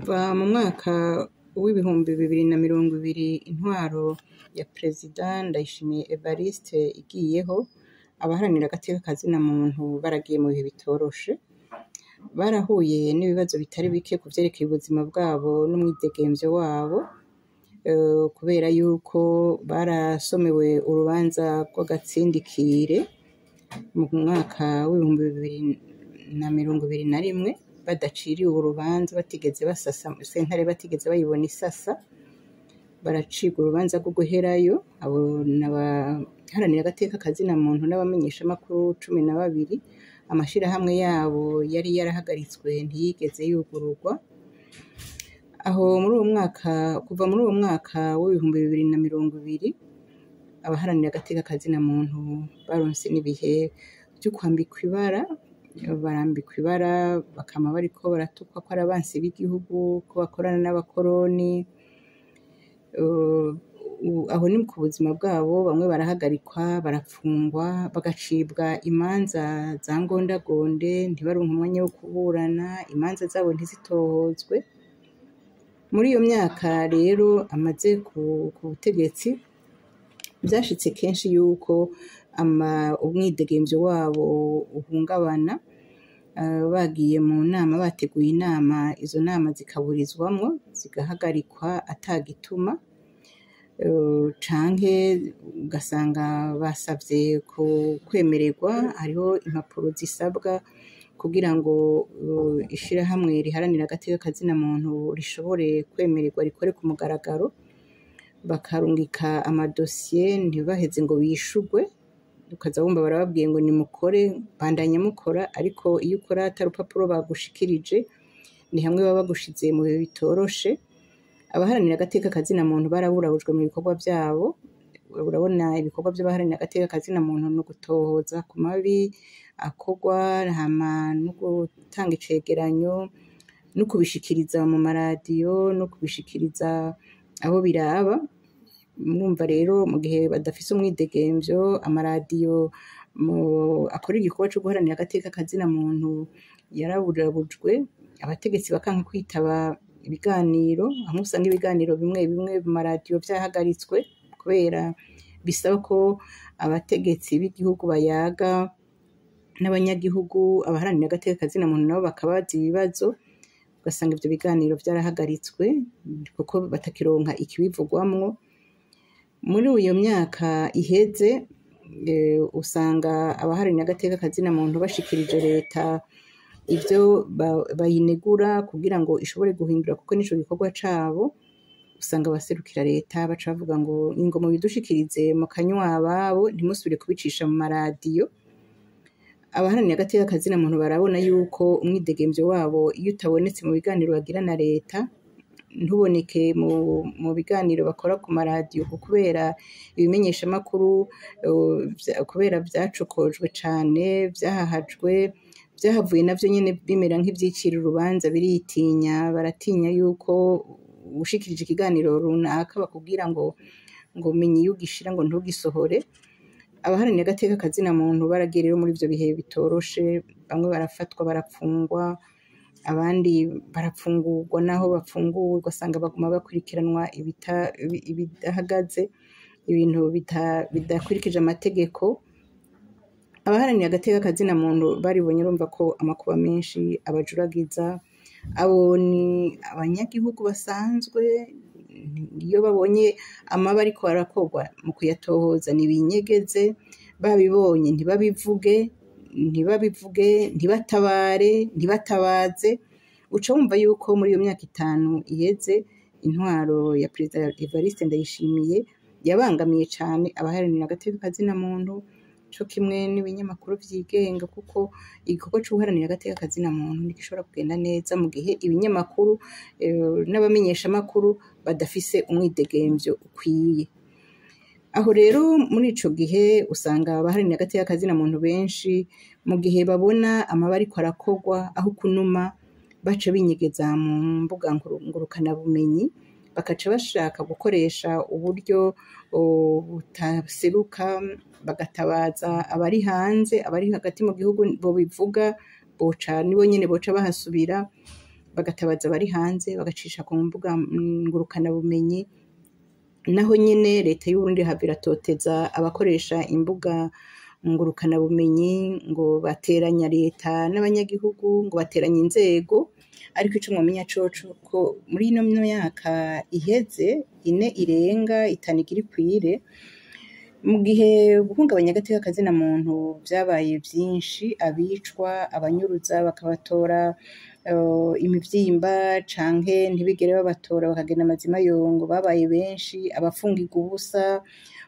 Kuva mu mwaka w'2020 intwaro ya Perezida Ndayishimiye Evariste igiyeho, abaharanira agateka ka zina muntu baragiye mu bihe bitoroshe. Barahuye n'ibibazo bitari bike ku vyerekeye ubuzima bwabo n'umwidegemvyo wabo, kubera yuko barasomewe urubanza rw'agatsindikire mu mwaka w'2021 badaciriwe urubanza, batigeze basasa sentare, batigeze bayibona isasa, baracirwa urubanza rwo guherayo. Abo n'abaharanira agateka ka zina muntu n'abamenyeshamakuru 12, amashirahamwe yabo yari yarahagaritswe ntiyigeze yugururwa. Aho muri uwo mwaka, kuva muri uwo mwaka w'2020, abaharanira agateka ka zina muntu baronse n'ibihe vyo kwambikwa ibara, barambikwa ibara, bakama bariko baratukwa ko ari abansi b'igihugu, ko bakorana n'abakoroni. Aho ni ku buzima bwabo, bamwe barahagarikwa, barapfungwa, bagacibwa imanza za ngondagonde, ntibaronke umwanya wo kuburana, imanza zabo ntizitohozwe. Muri iyo myaka rero amaze ku butegetsi, vyashitse kenshi yuko umwidegemvyo wabo uhungabana, bagiye mu nama, bateguye inama, izo nama zikaburizwamwo, zigahagarikwa atagituma, canke ugasanga basavye kwemererwa, hariho impapuro zisabwa kugira ngo ishirahamwe riharanira agateka ka zina muntu rishobore kwemererwa rikore ku mugaragaro, bakarungika amadosiye ntibaheze ngo bishurwe, ukaza wumva barababwiye ngo nimukore, bandanya mukora, ariko iyo ukora ata rupapuro bagushikirije ni hamwe baba bagushize mu bihe bitoroshe. Abaharanira agateka ka zina muntu baraburabujwe mu bikorwa vyabo. Urabona, ibikorwa vy'abaharanira agateka ka zina muntu ni ugutohoza ku mabi akorwa, hama no gutanga icegeranyo, no kubishikiriza mu maradiyo, no kubishikiriza abo biraba. Murumva rero, mu gihe badafise umwidegemvyo, amaradiyo akora igikorwa co guharanira agateka ka zina muntu yaraburabujwe, abategetsi bakanka kwitaba ibiganiro, hamwe usanga ibiganiro bimwe bimwe mu maradiyo vyahagaritswe kubera bisaba ko abategetsi b'igihugu bayaga n'abanyagihugu, abaharanira agateka ka zina muntu nabo bakabaza ibibazo, ugasanga ivyo biganiro vyarahagaritswe kuko batakironka ikibivugwamwo. Muri iyo myaka iheze, usanga abaharanira agateka ka zina muntu bashikirije leta ivyo bayinegura kugira ngo ishobore guhindura, kuko nico gikorwa cabo, usanga abaserukira leta baca bavuga ngo ingo mubidushikirize mu kanywa ababo, ntimusubire kubicisha mu maradiyo. Abaharanira agateka ka zina muntu barabona yuko umwidegemvyo wabo iyo utabonetse mu biganiro bagira na leta, ntuboneke mu biganiro bakora ku maradiyo, kubera ibimenyeshamakuru kubera vyacokojwe cane, vyahahajwe, vyahavuye navyo nyene bimera nk'ivyicira urubanza, biritinya, baratinya yuko ushikirije ikiganiro runaka bakubwira ngo menya iyo ugishira, ngo ntugisohore. Abaharanira agateka ka zina muntu baragiye rero muri ivyo bihe bitoroshe, bamwe barafatwa barapfungwa, abandi barapfungurwa, naho bapfunguwe ugasanga baguma bakurikiranwa ibidahagaze, ibintu bidakurikije amategeko. Abaharanira agateka ka zina muntu baribonye, urumva ko amakuba menshi abajuragiza. Abo ni abanyagihugu basanzwe, iyo babonye amabi ariko arakorwa, mu kuyatohoza nibinyegeze, babibonye ntibabivuge, ntibabivuge, ntibatabare, ntibatabaze. Uca wumva yuko muri iyo myaka 5 iheze, intwaro ya Perezida Evariste Ndayishimiye yabangamiye cane abaharanira agateka ka zina muntu, co kimwe n'ibinyamakuru vyigenga, kuko igikorwa co guharanira agateka ka zina muntu ntigishobora kugenda neza mu gihe ibinyamakuru n'abamenyeshamakuru badafise umwidegemvyo ukwiye. Aho rero muri ico gihe usanga abaharanira agateka ka zina muntu benshi, mu gihe babona amabi ariko arakorwa, aho kunuma baca binyegeza mu mbuga ngurukanabumenyi, bakaca bashaka gukoresha uburyo butaseruka, bagatabaza abari hanze, abari hagati mu gihugu bobivuga boca nibo nyene boca bahasubira. bagatabaza abari hanze, bagacisha ku mbuga ngurukanabumenyi. Naho nyene leta y'Uburundi ihava iratoteza abakoresha imbuga ngurukanabumenyi, ngo bateranya leta n'abanyagihugu, ngo bateranya inzego. Ariko ico mwomenya coco ko muri ino myaka iheze 4 irenga 5 igira ikwire, mu gihe guhungabanya agateka kazina muntu vyabaye vyinshi, abicwa, abanyuruza bakabatora imivyimba canke ntibigere babatora bakagenda amazima yongo babaye benshi, abafungirwa ubusa,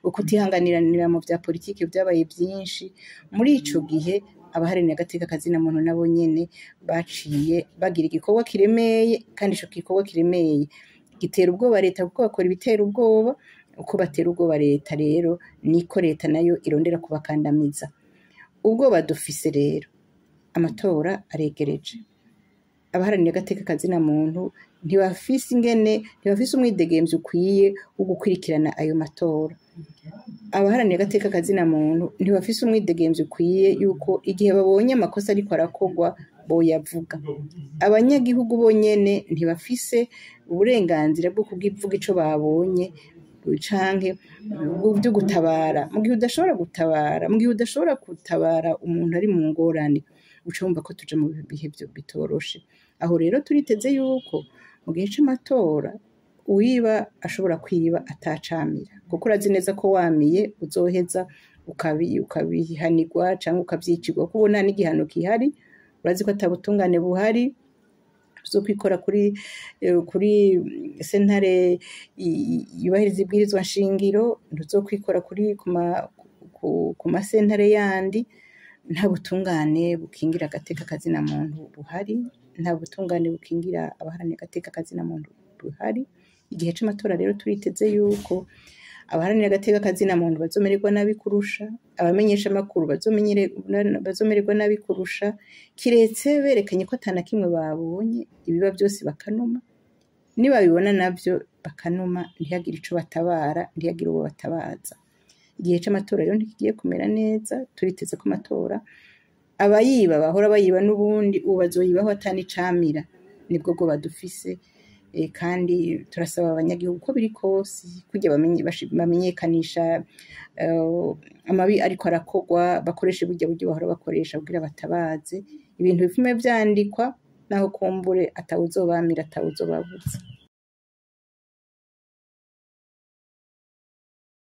ukutihanganiranira mu vya politike vyabaye vyinshi. Muri ico gihe abaharanira agateka kazina muntu nabo nyene baciye bagira igikorwa kiremeye, kandi ico gikorwa kiremeye gitera ubwoba leta, kuko bakora ibitera ubwoba. Uko batera ubwoba leta rero niko leta nayo irondera kubakandamiza. Ubwoba dufise rero, amatora aregereje, abaharanira agateka kazina muntu ntibafise ingene, ntibafise umwidegemvyo ukwiye wo gukurikirana ayo matora. Abaharanira agateka kazina muntu ntibafise umwidegemvyo ukwiye yuko igihe babonye amakosa ariko arakorwa boyavuga. Abanyagihugu bonyene ntibafise uburenganzira bwo kuvuga ico babonye canke vyo gutabara. Mu gihe udashobora gutabara, mu gihe udashobora gutabara umuntu ari mu ngorane, uca wumva ko tuja mu bihe bitoroshe. Aho rero turiteze yuko mu gihe c'amatora uwiba ashobora kwiba atacamira, kuko urazi neza ko wamiye uzoheza ukabihanirwa canke ukavyicirwa, kuko ubona n'igihano gihari, urazi ko ata butungane buhari. Uzokwikora kuri sentare yubahiriza ibwirizwa nshingiro, ntuzokwikora ku masentare yandi. Nta butungane bukingira agateka kazina muntu buhari, nta butungane bukingira abaharanira agateka kazina muntu buhari. Igihe c'amatora rero turiteze yuko abaharanira agateka kazina muntu bazomererwa nabi kurusha, abamenyesha amakuru bazomererwa nabi kurusha, kiretse berekanye ko ata na kimwe babonye, ibiba vyose bakanuma, nibabibona navyo bakanuma, ntihagire ico batabara, ntihagire uwo batabaza. Igihe c'amatora rero ntikigiye kumera neza. Turiteze ko amatora abayiba bahora bayiba n'ubundi ubu bazoyibaho atanicamira. Nibwo bwoba dufise. Kandi turasaba abanyagihugu ko biri kose kurya bamenyekanisha amabi ariko arakorwa, bakoreshe burya buryo bahora bakoresha kugira batabaze, ibintu bipfume vyandikwa, naho kumbure atawuzobamira atawuzobabuza.